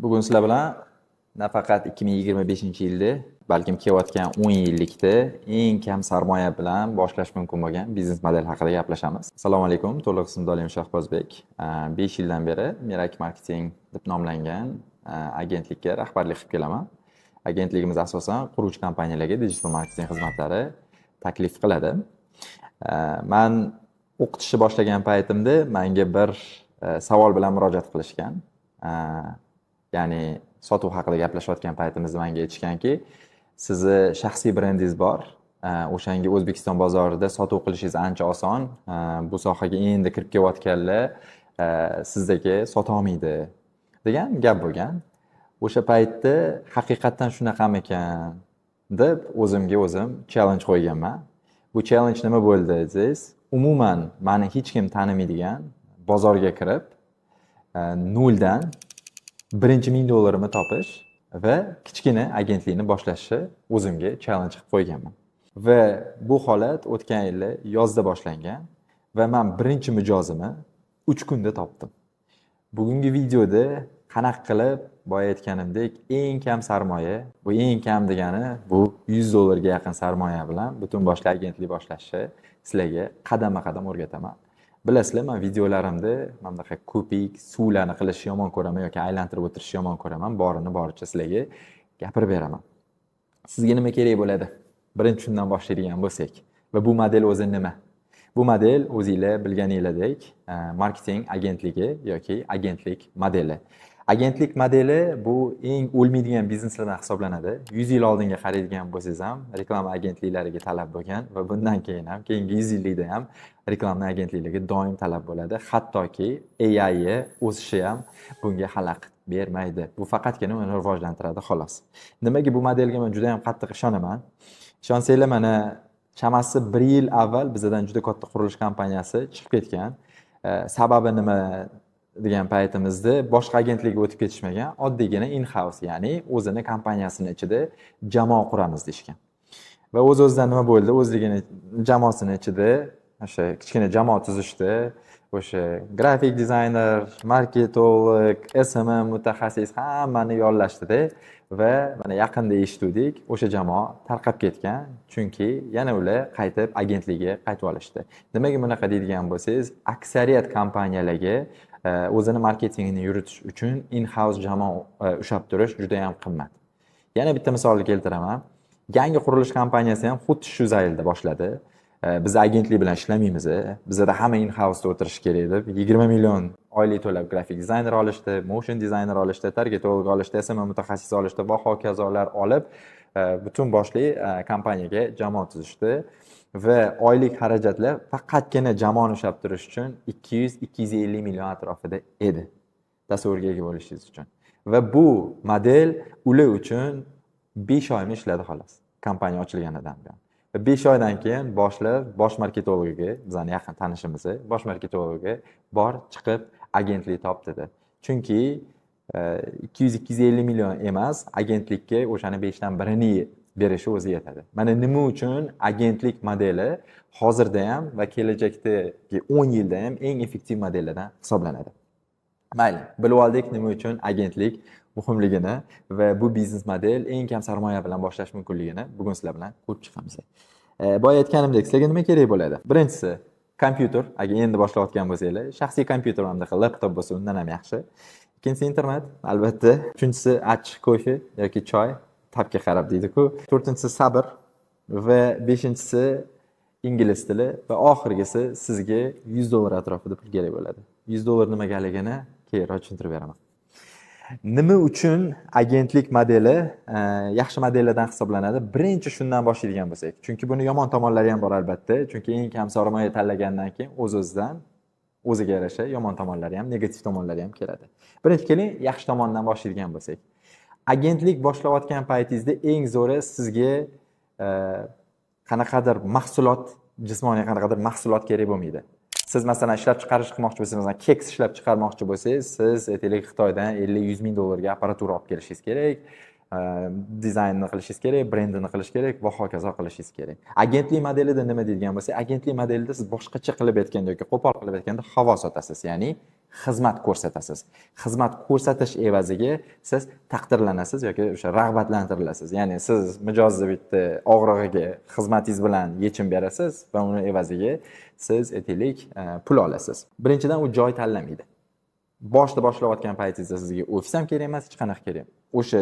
Bugun sizlar bilan nafaqat 2025-yilda, balkim kelayotgan 10 yillikda eng kam sarmoya bilan boshlash mumkin bo'lgan biznes model haqida gaplashamiz. Assalomu alaykum, to'liq ismim Dolim Shahbozbek. 5 yildan beri Mirak Marketing deb nomlangan agentlikka rahbarlik qilib kelaman. Agentligimiz asosan quruvchi kompaniyalarga digital marketing xizmatlari taklif qiladi. Man o'qitishni boshlagan paytimda menga bir savol bilan murojaat qilishgan. Ya'ni sotuv haqida gaplashayotgan paytimizda menga aytishganki, sizni shaxsiy brendingiz bor, o'shanga O'zbekiston bozorida sotuv qilishingiz ancha oson. Bu sohaga endi kirib kelayotganlar sizdagi sota olmaydi degan gap bo'lgan. O'sha paytda haqiqatdan shunaqamikan deb o'zimga o'zim challenge qo'yganman. Bu challenge nima bo'ldi desangiz, umuman mani hech kim tanimaydigan bozorga kirib, noldan birinchi 1000 dollarimni topish va kichkina agentlikni boshlashni o'zimga challenge qilib qo'yganman. Va bu holat o'tgan yili yozda boshlangan va man birinchi mijozimni 3 kunda topdim. Bugungi videoda qanaqa qilib, boya aytganimdek, eng kam sarmoya, bu eng kam degani bu 100 dollarga yaqin sarmoya bilan butun boshli agentlik boshlashni sizlarga qadamma qadam o'rgataman. Bilasizlar, man videolarimda mana bunaqa ko'pik suvlarni qilishni yomon ko'raman yoki aylantirib o'tirishni yomon ko'raman. Borini boricha sizlarga gapirib beraman. Sizga nima kerak bo'ladi? Birinchi shundan boshlaydigan bo'lsak va bu model o'zi nima? Bu model, o'zinglar bilganinglardek, marketing agentligi yoki agentlik modeli. Agentlik modeli bu eng o'lmaydigan bizneslardan hisoblanadi. 100 yil oldinga qaraydigan bo'lsangiz ham, reklama agentliklariga talab bo'lgan va bundan keyin ham, keyingi 100 yillikda ham reklama agentliklariga doim talab bo'ladi. Hattoki AI o'sishi ham bunga xalaqit bermaydi. Bu faqatgina uni rivojlantiradi, xolos. Nimaga bu modelga men juda ham qattiq ishonaman? Ishonsanglar, mana chamasi bir yil avval bizadan juda katta qurilish kompaniyasi chiqib ketgan. Sababi nima degan paytimizda boshqa agentlikka o'tib ketishmagan, oddiygina in-house, ya'ni o'zini kompaniyasini ichida jamoa quramiz deyishgan. Va o'z-o'zidan nima bo'ldi? O'zligini jamoasini ichida o'sha kichkina jamoa tuzishdi. O'sha grafik dizayner, marketolog, SMM mutaxassis, hammani yollashdida va mana yaqinda eshituvdik, o'sha jamoa tarqab ketgan, chunki yana ular qaytib agentlikka qaytib olishdi. Nimaga bunaqa deydigan bo'lsangiz, aksariyat kompaniyalarga o'zini marketingini yuritish uchun in-house jamoa ushlab turish juda ham qimmat. Yana bitta misolni keltiraman. Yangi qurilish kompaniyasi ham xuddi shu zaylda boshladi. Biz agentlik bilan ishlamaymiz, bizada hamma in-house'da o'tirishi kerak deb 20 million oylik to'lab grafik dizayner olishdi, motion dizayner olishdi, targetolog olishdi, SMM mutaxassisi olishdi va hokazolar olib, butun boshli kompaniyaga jamoa tuzishdi va oylik xarajatlar faqatgina jamoani ushlab turish uchun 200-250 million atrofida edi, tasavvurga ega bo'lishingiz uchun. Va bu model ular uchun 5 oymi ishladi, xolos, kompaniya ochilganidan buyon. Va 5 oydan keyin boshliq bosh marketologiga, bizani yaqin tanishimiz, bosh marketologi bor, chiqib agentlik top dedi, chunki 200-250 million emas, agentlikka o'shani beshdan birini berishi o'zi yetadi. Mana nima uchun agentlik modeli hozirda ham va kelajakdagi 10 yilda ham eng effektiv modellardan hisoblanadi. Mayli, bilib oldik nima uchun agentlik muhimligini va bu biznes model eng kam sarmoya bilan boshlash mumkinligini. Bugun sizlar bilan ko'rib chiqamiz. Boya aytganimdek, sizlarga nima kerak bo'ladi? Birinchisi kompyuter, agar endi boshlayotgan bo'lsanglar, shaxsiy kompyuter, mana bunaqa laptop bo'lsa, undan ham yaxshi. Ikkinchisi internet, albatta. Uchinchisi achchiq kofe yoki choy, tabga qarab deydi-ku. To'rtinchisi sabr va beshinchisi ingliz tili va oxirgisi sizga 100 dollar atrofida pul kerak bo'ladi. 100 dollar nimagaligini keyinroq tushuntirib beraman. Nima uchun agentlik modeli yaxshi modellardan hisoblanadi? Birinchi shundan boshlaydigan bo'lsak, chunki buni yomon tomonlari ham bor, albatta. Chunki eng kam sarmoya tanlagandan keyin o'z o'zidan o'ziga yarasha yomon tomonlari ham, negativ tomonlari ham keladi. Birinchi keling, yaxshi tomondan boshlaydigan bo'lsak, agentlik boshlayotgan paytingizda eng zo'ri sizga qanaqadir mahsulot, jismoniy qanaqadir mahsulot kerak bo'lmaydi. Siz, masalan, ishlab chiqarish qilmoqchi bo'lsangiz, masalan, keks ishlab chiqarmoqchi bo'lsangiz, siz, aytaylik, Xitoydan 50-100 ming dollarga apparatura olib kelishingiz kerak, dizaynini qilishingiz kerak, brendini qilish kerak va hokazo qilishingiz kerak. Agentlik modelida nima deydigan bo'lsak, agentlik modelida siz boshqacha qilib aytganda yoki qo'pol qilib aytganda havo sotasiz, ya'ni Xizmat ko'rsatasiz. Xizmat ko'rsatish evaziga siz taqdirlanasiz yoki o'sha rag'batlantirilasiz. Ya'ni siz mijozni bitta og'rig'iga xizmatingiz bilan yechim berasiz va uni evaziga siz, aytaylik, pul olasiz. Birinchidan, u joy tanlamaydi. Boshida boshlayotgan paytingizda sizga ofis ham kerak emas, hech qanaqa kerak. O'sha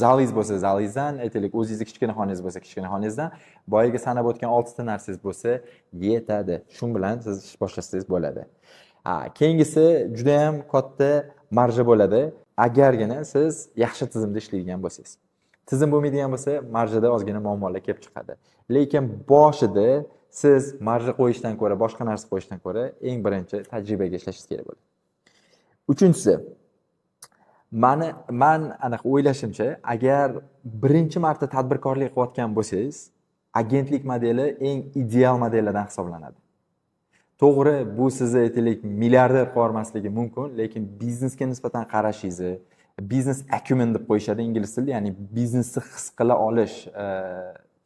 zalingiz bo'lsa, zalingizdan, aytaylik, o'zingizni kichkina xonangiz bo'lsa, kichkina xonangizdan, boyagi sanab o'tgan oltita narsangiz bo'lsa, yetadi. Shu bilan siz ish boshlasangiz bo'ladi. Keyingisi, judayam katta marja bo'ladi, agargina siz yaxshi tizimda ishlaydigan bo'lsangiz. Tizim bo'lmaydigan bo'lsa, marjada ozgina muammolar kelib chiqadi. Lekin boshida siz marja qo'yishdan ko'ra, boshqa narsa qo'yishdan ko'ra, eng birinchi tajribaga ishlashingiz kerak bo'ladi. Uchinchisi, man anaqa o'ylashimcha, agar birinchi marta tadbirkorlik qilayotgan bo'lsangiz, agentlik modeli eng ideal modellardan hisoblanadi. To'g'ri, bu sizni, aytaylik, milliarder qilib yubormasligi mumkin, lekin biznesga nisbatan qarashingizni, biznes acumen deb qo'yishadi ingliz tilida, ya'ni biznesni his qila olish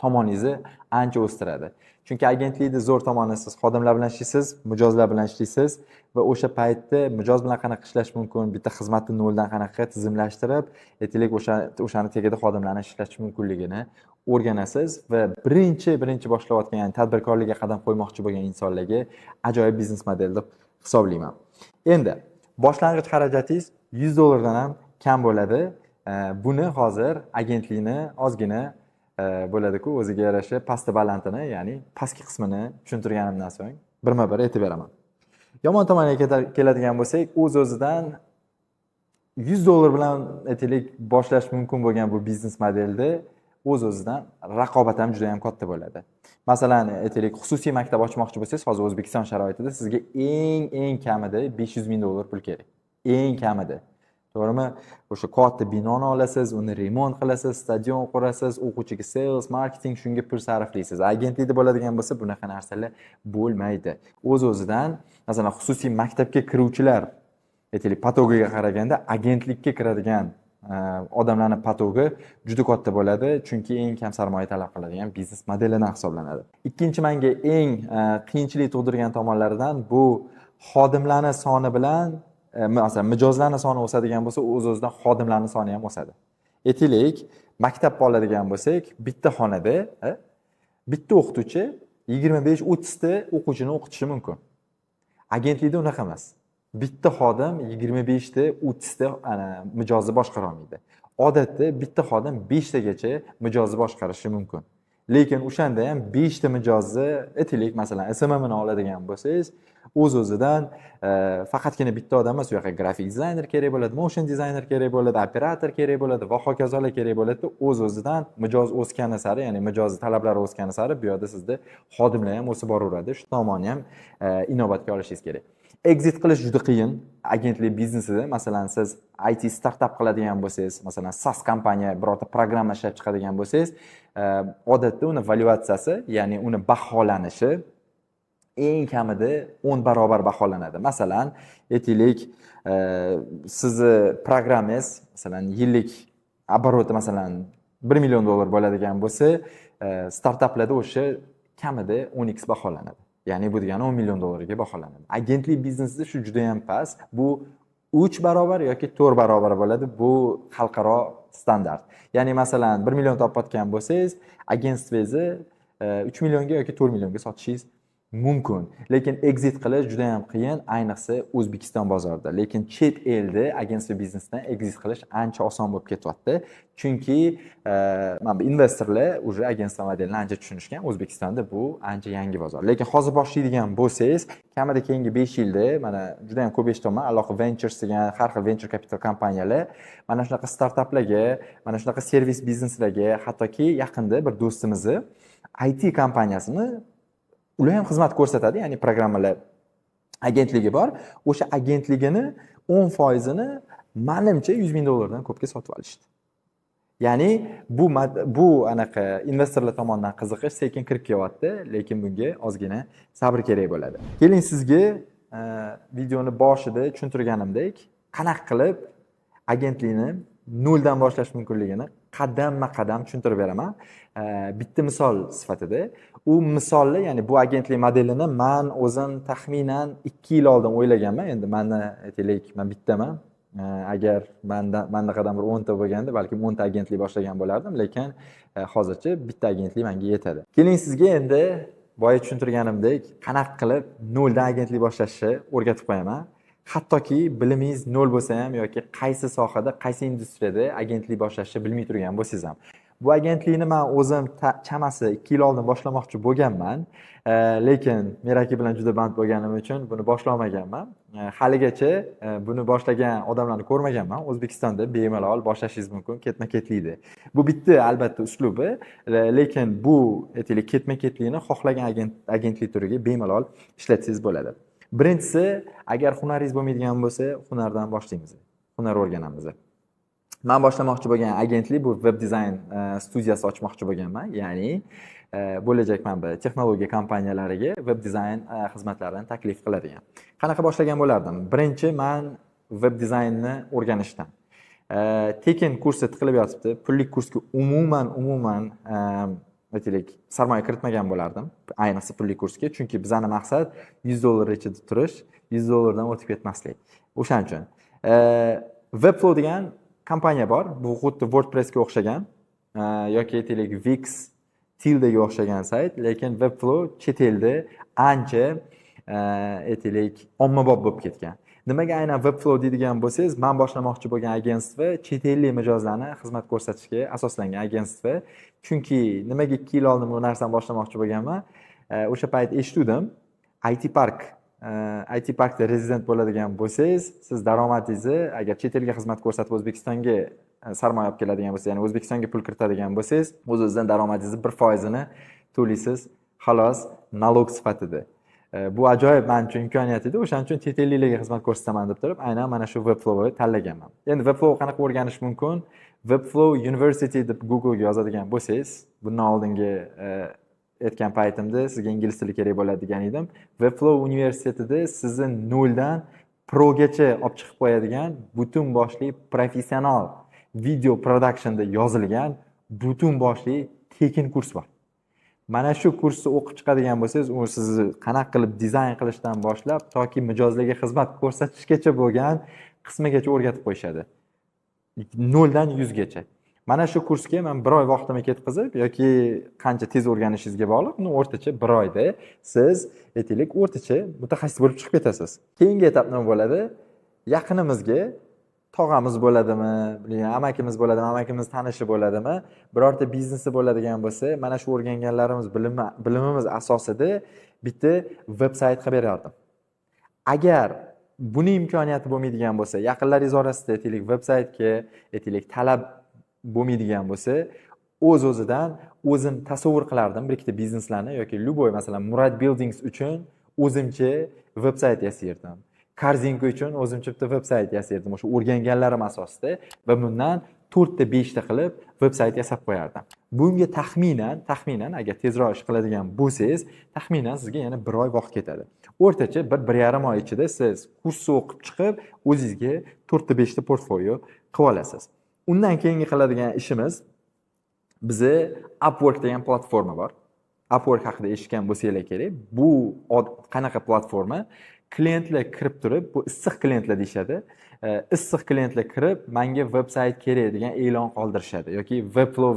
tomoningizni ancha o'stiradi. Chunki agentlikni zo'r tomoni, siz xodimlar bilan ishlaysiz, mijozlar bilan ishlaysiz va o'sha paytda mijoz bilan qanaqa ishlash mumkin, bitta xizmatni noldan qanaqa tizimlashtirib, aytaylik, o'shani tagida xodimlarni ishlatish mumkinligini o'rganasiz va birinchi boshlayotgan, ya'ni tadbirkorlikka qadam qo'ymoqchi bo'lgan insonlarga ajoyib biznes model deb hisoblayman. Endi boshlang'ich xarajatingiz 100 dollardan ham kam bo'ladi. Buni hozir agentlikni ozgina bo'ladiku, o'ziga yarasha pasti balandini, ya'ni pastki qismini tushuntirganimdan so'ng birma bir aytib beraman. Yomon tomoniga keladigan bo'lsak, o'z o'zidan 100 dollar bilan, aytaylik, boshlash mumkin bo'lgan bu biznes modelda o'z o'zidan raqobat ham juda yam katta bo'ladi. Masalan, aytaylik, xususiy maktab ochmoqchi bo'lsangiz, hozir O'zbekiston sharoitida sizga eng kamida 500 ming dollar pul kerak. Eng kamida. To'g'rimi? O'sha katta binoni olasiz, uni remont qilasiz, stadion qurasiz, o'quvchiga sales, marketing, shunga pul sarflaysiz. Agentlikda bo'ladigan bo'lsa, bunaqa narsalar bo'lmaydi. O'z o'zidan, masalan, xususiy maktabga kiruvchilar, aytaylik, поток iga qaraganda agentlikka kiradigan odamlarni поток i juda katta bo'ladi, chunki eng kam sarmoya talab qiladigan biznes modelidan hisoblanadi. Ikkinchi menga eng qiyinchilik tug'dirgan tomonlaridan bu xodimlarni soni bilan, masalan, mijozlarni soni o'sadigan bo'lsa, o'z o'zidan xodimlarni soni ham o'sadi. Aytaylik, maktabga oladigan bo'lsak, bitta xonada bitta o'qituvchi 25-30 ta o'quvchini o'qitishi mumkin. Agentlikda unaqa emas. Bitta xodim 25 ta, 30 ta ana mijozni boshqara olmaydi. Odatda bitta xodim beshtagacha mijozni boshqarishi mumkin. Lekin o'shanda ham beshta mijozni, aytaylik, masalan, SMMni oladigan bo'lsangiz, o'z o'zidan faqatgina bitta odam emas, u yoqqa grafik dizayner kerak bo'ladi, motion dizayner kerak bo'ladi, operator kerak bo'ladi va hokazolar kerak bo'ladi. O'z o'zidan mijoz o'sgani sari, ya'ni mijozni talablari o'sgani sari, bu yoqda sizda xodimlar ham o'sib boraveradi. Shu tomonni ham inobatga olishingiz kerak. Exit qilish juda qiyin agentlik biznesida. Masalan, siz IT startap qiladigan bo'lsangiz, masalan, SaaS kompaniya, birorta programma ishlab chiqadigan bo'lsangiz, odatda uni valyuatsiyasi, ya'ni uni baholanishi eng kamida 10 barobar baholanadi. Masalan, aytaylik, sizni programmangiz, masalan, yillik обороти, masalan, 1 million dollar bo'ladigan bo'lsa, startaplarda o'sha kamida 10x baholanadi. Ya'ni bu degani 10 million dollarga baholanadi. Agentlik biznesida shu juda yam past. Bu 3 barobar yoki 4 barobar bo'ladi. Bu xalqaro standart. Ya'ni, masalan, 1 million topayotgan bo'lsangiz, agentstvengizni 3 millionga yoki 4 millionga sotishingiz mumkin. Lekin exit qilish juda ham qiyin, ayniqsa O'zbekiston bozorida. Lekin chet elda agentство biznesdan exit qilish ancha oson bo'lib ketyapti, chunki mana bu investorlar уже agentство modelini ancha tushunishgan. O'zbekistonda bu ancha yangi bozor. Lekin hozir boshlaydigan bo'lsangiz, kamida keyingi 5 yilda mana juda ham ko'p eshityapman, alohida ventures degan har xil venture capital kompaniyalar mana shunaqa startaplarga, mana shunaqa servis bizneslarga, hattoki yaqinda bir do'stimizni IT kompaniyasini, ular ham xizmat ko'rsatadi, ya'ni programmalar agentligi bor, o'sha agentligini 10 foizini manimcha 100 ming dollardan ko'pga sotib olishdi. Ya'ni bu anaqa investorlar tomonidan qiziqish sekin kirib kelyapti, lekin bunga ozgina sabr kerak bo'ladi. Keling, sizga videoni boshida tushuntirganimdek, qanaqa qilib agentlikni Noldan boshlash mumkinligini qadamma qadam tushuntirib beraman. Bitta misol sifatida. U misolni, ya'ni bu agentlik modelini man o'zim taxminan 2 yil oldin o'ylaganman. Endi mani, aytaylik, man bittaman. Agar mandaqadan bir 10 ta bo'lganda, balkim 10 ta agentlik boshlagan bo'lardim, lekin hozircha bitta agentlik menga yetadi. Keling, sizga endi boya tushuntirganimdek, qanaqa qilib noldan agentlik boshlashni o'rgatib qo'yaman. Hattoki bilimingiz nol bo'lsa ham yoki qaysi sohada, qaysi industriyada agentlik boshlashni bilmay turgan bo'lsangiz ham. Bu agentlikni man o'zim chamasi 2 yil oldin boshlamoqchi bo'lganman, lekin Meraki bilan juda band bo'lganim uchun buni boshlolmaganman. Haligacha buni boshlagan odamlarni ko'rmaganman. O'zbekistonda bemalol boshlashingiz mumkin ketma-ketlikda. Bu bitta albatta uslubi, lekin bu, aytaylik, ketma-ketlikni xohlagan agentlik turiga bemalol ishlatsangiz bo'ladi. Birinchisi, agar hunaringiz bo'lmaydigan bo'lsa, hunardan boshlaymiz. Hunar o'rganamiz. Man boshlamoqchi bo'lgan agentlik bu web dizayn studiyasi ochmoqchi bo'lganman. Ya'ni bo'lajak mana bu texnologiya kompaniyalariga web dizayn xizmatlarini taklif qiladigan. Qanaqa boshlagan bo'lardim? Birinchi, man web dizaynni o'rganishdan. Tekin kursda tiqilib yotibdi. Pullik kursga umuman aytaylik, sarmoya kiritmagan bo'lardim. Ayniqsa pullik kursga, chunki bizani maqsad 100 dollar ichida turish, 100 dollardan o'tib ketmaslik. O'shaning uchun Webflow degan kompaniya bor. Bu xuddi WordPressga o'xshagan yoki, aytaylik, Wix, Tildaga o'xshagan sayt, lekin Webflow chet elda ancha, aytaylik, ommabop bo'lib ketgan. Nimaga aynan Webflow deydigan bo'lsangiz, man boshlamoqchi bo'lgan агентство chet ellik mijozlarni xizmat ko'rsatishga asoslangan агентство. Chunki nimaga 2 yil oldin bu narsani boshlamoqchi bo'lganman? O'sha payt eshituvdim. IT Parkda rezident bo'ladigan bo'lsangiz, siz daromadingizni agar chet elga xizmat ko'rsatib O'zbekistonga sarmoya olib keladigan bo'lsa, ya'ni O'zbekistonga pul kiritadigan bo'lsangiz, o'z-o'zidan daromadingizni 1%ini to'laysiz, xolos, налог sifatida. Bu ajoyib man uchun imkoniyat edi. O'shaning uchun chet elliklarga xizmat ko'rsataman deb turib, aynan mana shu Webflowni tanlaganman. Endi Webflow qanaqa o'rganish mumkin? Webflow University deb Google'ga yozadigan bo'lsangiz, bundan oldingi aytgan paytimda sizga ingliz tili kerak bo'ladi degan edim. Webflow universitetida sizni noldan progacha olib chiqib qo'yadigan butun boshli professional video productionda yozilgan butun boshli tekin kurs bor. Mana shu kursni o'qib chiqadigan bo'lsangiz, u sizni qanaqa qilib dizayn qilishdan boshlab toki mijozlarga xizmat ko'rsatishgacha bo'lgan qismigacha o'rgatib qo'yishadi. 0 dan 100gacha. Mana shu kursga man bir oy vaqtimni ketkazib yoki qancha tez o'rganishingizga bog'liq, uni o'rtacha bir oyda siz, aytaylik, o'rtacha mutaxassis bo'lib chiqib ketasiz. Keyingi etap nima bo'ladi? Yaqinimizga, tog'amiz bo'ladimi, amakimiz bo'ladimi, amakimiz tanishi bo'ladimi, birorta biznesi bo'ladigan bo'lsa, mana shu o'rganganlarimiz, bilimimiz asosida bitta veb sayt qilib berardim. Agar buni imkoniyati bo'lmaydigan bo'lsa, yaqinlaringiz orasida, aytaylik, veb saytga, aytaylik, talab bo'lmaydigan bo'lsa, o'z o'zidan o'zim tasavvur qilardim bir ikkita bizneslarni yoki любой, masalan, Murad Buildings uchun o'zimcha veb sayt yasayardim. Korzinka uchun o'zimcha bitta veb sayt yasayardim o'sha o'rganganlarim asosida va bundan to'rtta, beshta qilib veb sayt yasab qo'yardim. Bunga taxminan agar tezroq ish qiladigan bo'lsangiz, taxminan sizga yana bir oy vaqt ketadi. O'rtacha bir, 1,5 oy ichida siz kursni o'qib chiqib, o'zingizga to'rtta, beshta portfolio qilib olasiz. Undan keyingi qiladigan ishimiz, bizni Upwork degan platforma bor. Upwork haqida eshitgan bo'lsanglar kerak. Bu qanaqa platforma? Klientlar kirib turib, bu issiq klientlar deyishadi. Issiq klientlar kirib, "Menga veb sayt kerak" degan e'lon qoldirishadi yoki "Webflow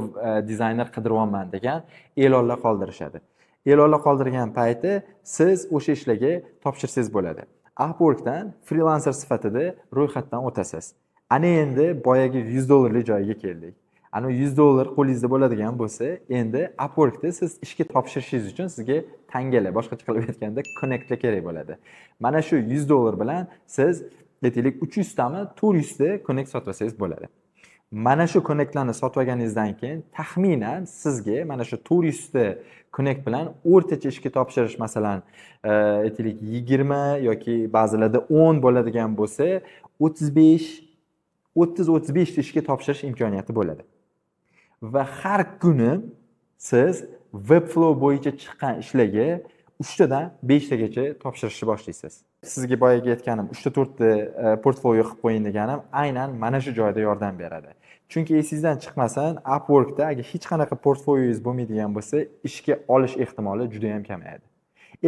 dizayner qidiryapman" degan e'lonlar qoldirishadi. E'lonlar qoldirgan payti siz o'sha ishlarga topshirsangiz bo'ladi. Upworkdan frilanser sifatida ro'yxatdan o'tasiz. Ana endi boyagi 100 dollarlik joyiga keldik. Ana 100 dollar qo'lingizda bo'ladigan bo'lsa, endi Upworkda siz ishga topshirishingiz uchun sizga tangalar, boshqacha qilib aytganda, connectlar kerak bo'ladi. Mana shu 100 dollar bilan siz, aytaylik, 300 tami, 400 ta connect sotib olsangiz bo'ladi. Mana shu connectlarni sotib olganingizdan keyin taxminan sizga mana shu 400 ta connect bilan o'rtacha ishga topshirish, masalan, aytaylik, 20 yoki ba'zilarda 10 bo'ladigan bo'lsa, 35, 30, 35 ta ishga topshirish imkoniyati bo'ladi. Va har kuni siz Webflow bo'yicha chiqqan ishlarga Uchtadan beshtagacha topshirishni boshlaysiz. Sizga boyagi aytganim, uchta, to'rtta portfolio qilib qo'ying deganim aynan mana shu joyda yordam beradi. Chunki esingizdan chiqmasin, Upworkda agar hech qanaqa portfolioyingiz bo'lmaydigan bo'lsa, ishga olish ehtimoli juda yam kamayadi.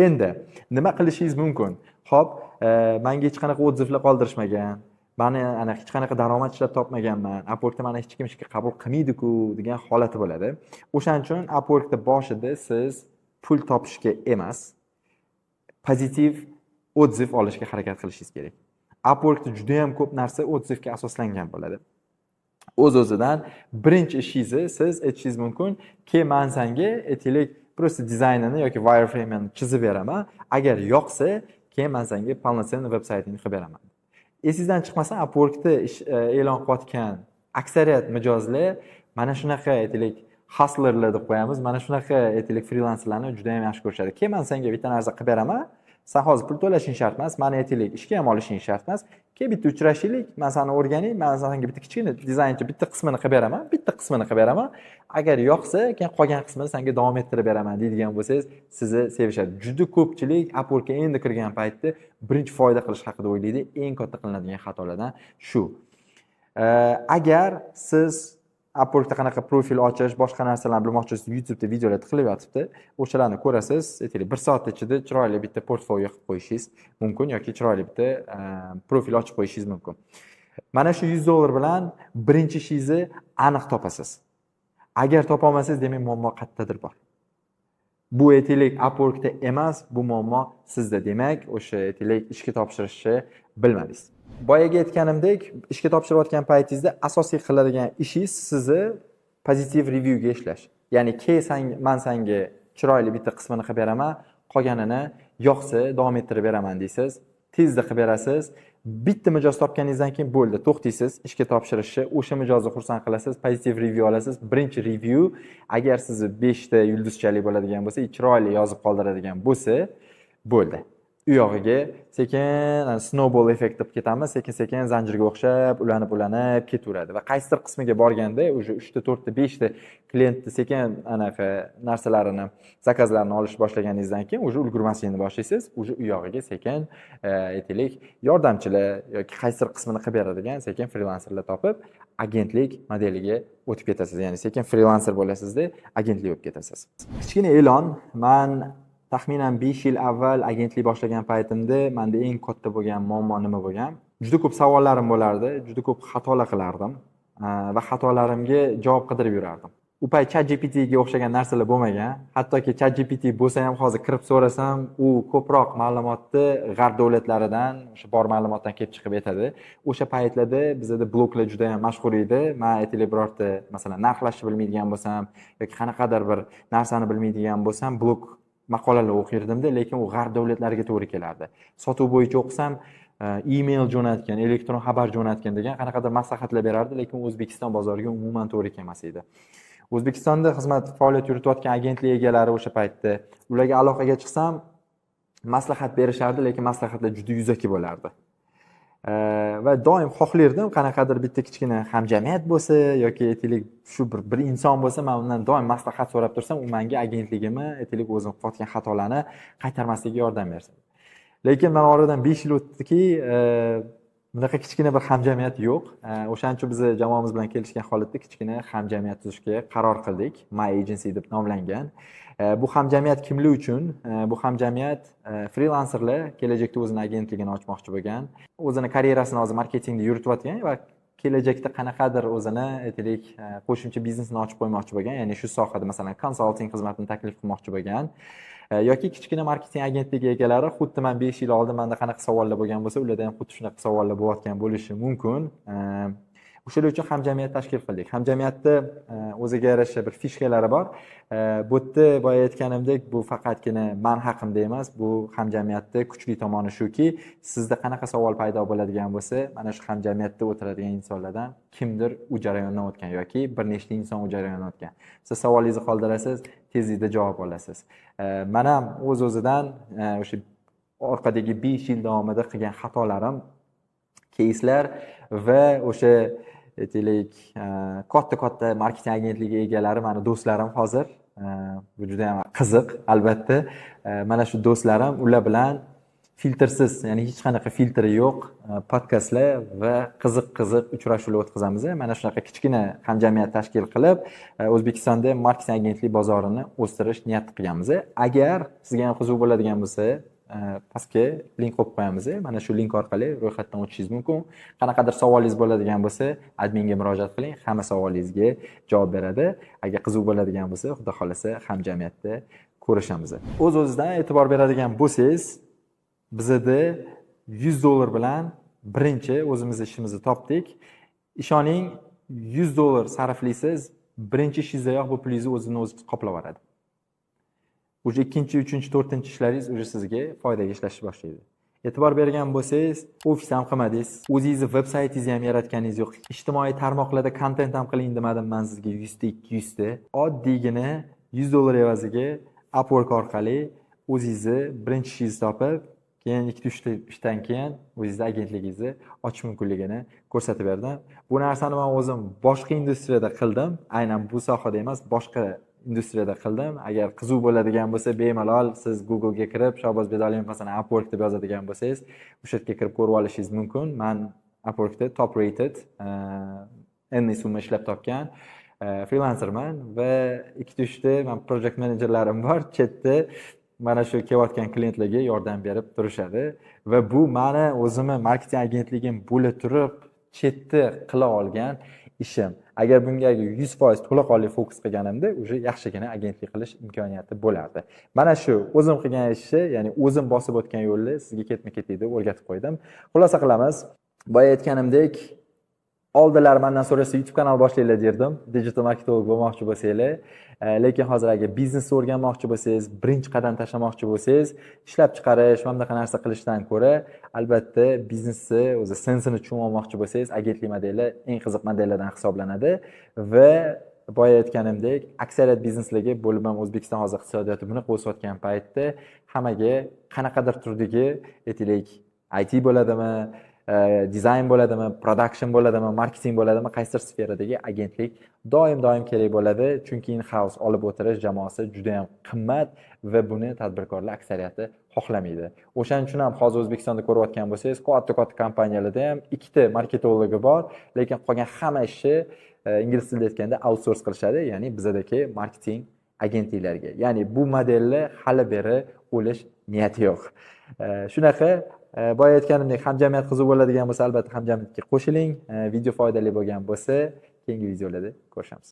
Endi nima qilishingiz mumkin? Ho'p, manga hech qanaqa отзыв lar qoldirishmagan, mani ana hech qanaqa daromad ishlab topmaganman, Upworkda mani hech kim ishga qabul qilmaydiku degan holati bo'ladi. O'shaning uchun Upworkda boshida siz pul topishga emas, pozitiv отзыв olishga harakat qilishingiz kerak. Upworkda juda yam ko'p narsa отзыв ga asoslangan bo'ladi. O'z o'zidan birinchi ishingizni siz aytishingiz mumkin ke, man sanga, aytaylik, просто dizaynini yoki wireframe'ini chizib beraman, agar yoqsa, keyin man sanga полноценный veb saytingni qilib beraman. Esingizdan chiqmasin, Upworkda ish e'lon qilayotgan aksariyat mijozlar mana shunaqa, aytaylik, hustlerlar deb qo'yamiz, mana shunaqa, aytaylik, frilanserlarni juda yam yaxshi ko'rishadi. Keyin man senga bitta narsa qilib beraman, san hozir pul to'lashing shart emas, mani, aytaylik, ishga ham olishing shart emas, keyin bitta uchrashaylik, man sani o'rganay, man senga bitta kichkina dizaynchi bitta qismini qilib beraman, bitta qismini qilib beraman, agar yoqsa, keyin qolgan qismini senga davom ettirib beraman deydigan bo'lsangiz, sizni sevishadi. Juda ko'pchilik Upworkga endi kirgan paytda birinchi foyda qilish haqida o'ylaydi. Eng katta qilinadigan xatolardan shu. Agar siz Upworkda qanaqa profil ochish, boshqa narsalarni bilmoqchi bo'lsangiz, YouTube'da videolar tiqilib yotibdi, o'shalarni ko'rasiz. Aytaylik, bir soat ichida chiroyli bitta portfolio qilib qo'yishingiz mumkin yoki chiroyli bitta profil ochib qo'yishingiz mumkin. Mana shu 100 dollar bilan birinchi ishingizni aniq topasiz. Agar topolmasangiz, demak, muammo qayerdadir bor. Bu, aytaylik, Upworkda emas, bu muammo sizda. Demak, o'sha, aytaylik, ishga topshirishni bilmadingiz. Boyagi aytganimdek, ishga topshirayotgan paytingizda asosiy qiladigan ishingiz sizni pozitiv reviewga ishlash. Ya'ni ke san, man senga chiroyli bitta qismini qilib beraman, qolganini yoqsa, davom ettirib beraman deysiz. Tezda qilib berasiz. Bitta mijoz topganingizdan keyin bo'ldi, to'xtaysiz ishga topshirishni. O'sha mijozni xursand qilasiz, pozitiv review olasiz. Birinchi review agar sizni beshta yulduzchalik bo'ladigan bo'lsa, chiroyli yozib qoldiradigan bo'lsa, bo'ldi, u yog'iga sekin snowball effect deb ketamiz, sekin sekin zanjirga o'xshab ulanib ulanib ketaveradi va qaysidir qismiga borganda уже uchta, to'rtta, beshta klientni sekin anaqa narsalarini, заказ larini olish boshlaganingizdan keyin уже ulgurmaslikni boshlaysiz. Уже u yog'iga sekin, aytaylik, yordamchilar yoki qaysidir qismini qilib beradigan sekin frilanserlar topib, agentlik modeliga o'tib ketasiz. Ya'ni sekin frilanser bo'lasizda, agentlik bo'lib ketasiz. Kichkina e'lon. Man taxminan 5 yil avval agentlik boshlagan paytimda manda eng katta bo'lgan muammo nima bo'lgan? Juda ko'p savollarim bo'lardi, juda ko'p xatolar qilardim va xatolarimga javob qidirib yurardim. U payt Chat GPTga o'xshagan narsalar bo'lmagan. Hattoki Chat GPT bo'lsa ham, hozir kirib so'rasam, u ko'proq ma'lumotni g'arb davlatlaridan, o'sha bor ma'lumotdan kelib chiqib aytadi. O'sha paytlarda bizada bloglar juda yam mashhur edi. Man, aytaylik, birorta, masalan, narxlashni bilmaydigan bo'lsam yoki qanaqadir bir narsani bilmaydigan bo'lsam, blog maqolalar o'qirdimda, lekin u g'arb davlatlariga to'g'ri kelardi. Sotuv bo'yicha o'qisam, email jo'natgan, elektron xabar jo'natgan degan qanaqadir maslahatlar berardi, lekin O'zbekiston bozoriga umuman to'g'ri kelmas edi. O'zbekistonda xizmat faoliyat yuritayotgan agentlik egalari, o'sha paytda ularga aloqaga chiqsam, maslahat berishardi, lekin maslahatlar juda yuzaki bo'lardi. Va doim xohlardim, qanaqadir bitta kichkina hamjamiyat bo'lsa yoki, aytaylik, shu bir inson bo'lsa, man undan doim maslahat so'rab tursam, u manga agentligimni, aytaylik, o'zim qilayotgan xatolarni qaytarmasligiga yordam bersin. Lekin mana oradan 5 yil o'tdiki, bunaqa kichkina bir hamjamiyat yo'q. O'shaning uchun biz jamoamiz bilan kelishgan holatda kichkina hamjamiyat tuzishga qaror qildik, My Agency deb nomlangan. Bu hamjamiyat kimlar uchun? Bu hamjamiyat frilanserlar, kelajakda o'zini agentligini ochmoqchi bo'lgan, o'zini karyerasini hozir marketingda yuritayotgan va kelajakda qanaqadir o'zini, aytaylik, qo'shimcha biznesini ochib qo'ymoqchi bo'lgan, ya'ni shu sohada, masalan, konsalting xizmatini taklif qilmoqchi bo'lgan yoki kichkina marketing agentligi egalari. Xuddi man 5 yil oldin manda qanaqa savollar bo'lgan bo'lsa, ularda ham xuddi shunaqa savollar bo'layotgan bo'lishi mumkin. O'shalar uchun hamjamiyat tashkil qildik. Hamjamiyatni o'ziga yarasha bir фишка lari bor. Bu yerda, boya aytganimdek, bu faqatgina man haqimda emas. Bu hamjamiyatni kuchli tomoni shuki, sizda qanaqa savol paydo bo'ladigan bo'lsa, mana shu hamjamiyatda o'tiradigan insonlardan kimdir u jarayondan o'tgan yoki bir nechta inson u jarayondan o'tgan. Siz savolingizni qoldirasiz, tezlikda javob olasiz. Man ham o'z o'zidan o'sha orqadagi 5 yil davomida qilgan xatolarim, keyslar va o'sha, aytaylik, katta katta marketing agentligi egalari mani do'stlarim hozir. Bu juda ham qiziq, albatta. Mana shu do'stlarim, ular bilan filtrsiz, ya'ni hech qanaqa filtri yo'q podkastlar va qiziq qiziq uchrashuvlar o'tkazamiz. Mana shunaqa kichkina hamjamiyat tashkil qilib, O'zbekistonda marketing agentlik bozorini o'stirish niyat qilganmiz. Agar sizga ham qiziq bo'ladigan bo'lsa, pastga link qo'yib qo'yamiz. Mana shu link orqali ro'yxatdan o'tishingiz mumkin. Qanaqadir savolingiz bo'ladigan bo'lsa, adminga murojaat qiling, hamma savolingizga javob beradi. Agar qiziq bo'ladigan bo'lsa, xudo xohlasa hamjamiyatda ko'rishamiz. O'z-o'zidan e'tibor beradigan bo'lsangiz, bizada $100 bilan birinchi o'zimizni ishimizni topdik. Ishoning, $100 sarflaysiz, birinchi ishingizdayoq bu pulingizni o'zini o'zi qoplab yuboradi. Уже ikkinchi, uchinchi, to'rtinchi ishlaringiz уже sizga foydaga ishlashni boshlaydi. E'tibor bergan bo'lsangiz, ofis ham qilmadingiz, o'zingizni veb saytingizni ham yaratganingiz yo'q. Ijtimoiy tarmoqlarda kontent ham qiling demadim man sizga 100 ta, 200 ta. Oddiygina $100 evaziga Upwork orqali o'zingizni birinchi ishingizni topib, keyin ikkita, uchta ishdan keyin o'zingizni agentligingizni ochish mumkinligini ko'rsatib berdim. Bu narsani man o'zim boshqa industriyada qildim. Aynan bu sohada emas, boshqa industriyada qildim. Agar qiziq bo'ladigan bo'lsa, bemalol siz Google'ga kirib Shahboz Bedolimov, masalan, Upwork deb yozadigan bo'lsangiz, o'sha yerga kirib ko'rib olishingiz mumkin. Man Upworkda top rated, enli summa ishlab topgan frilanserman va ikkita, uchta man project menejerlarim bor chetda, mana shu kelayotgan klientlarga yordam berib turishadi. Va bu mani o'zimni marketing agentligim bo'la turib chetda qila olgan ishim. Agar bunga 100% to'laqonli fokus qilganimda, уже yaxshigina agentlik qilish imkoniyati bo'lardi. Mana shu o'zim qilgan ishni, ya'ni o'zim bosib o'tgan yo'lni sizga ketma ketlikda o'rgatib qo'ydim. Xulosa qilamiz. Boya aytganimdek, oldinlari mandan so'rasa, YouTube kanal boshlanglar derdim, digital marketolog bo'lmoqchi bo'lsanglar. Lekin hozir agar biznesni o'rganmoqchi bo'lsangiz, birinchi qadam tashlamoqchi bo'lsangiz, ishlab chiqarish, mana bunaqa narsa qilishdan ko'ra, albatta, biznesni o'zi sensini tushunib olmoqchi bo'lsangiz, agentlik modeli eng qiziq modellardan hisoblanadi. Va boya aytganimdek, aksariyat bizneslarga, bo'lib ham O'zbekiston hozir iqtisodiyoti bunaqa o'sayotgan paytda, hammaga qanaqadir turdagi, aytaylik, IT bo'ladimi, dizayn bo'ladimi, production bo'ladimi, marketing bo'ladimi, qaysidir sferadagi agentlik doim doim kerak bo'ladi, chunki in house olib o'tirish jamoasi juda yam qimmat va buni tadbirkorlar aksariyati xohlamaydi. O'shaning uchun ham hozir O'zbekistonda ko'rayotgan bo'lsangiz, katta katta kompaniyalarda ham ikkita marketologi bor, lekin qolgan hamma ishni ingliz tilida aytganda outsource qilishadi, ya'ni bizadagi marketing agentliklarga. Ya'ni bu modelni hali beri o'lish niyati yo'q. Shunaqa, boya aytganimdek, hamjamiyat qiziq bo'ladigan bo'lsa, albatta hamjamiyatga qo'shiling. Video foydali bo'lgan bo'lsa, keyingi videolarda ko'rishamiz.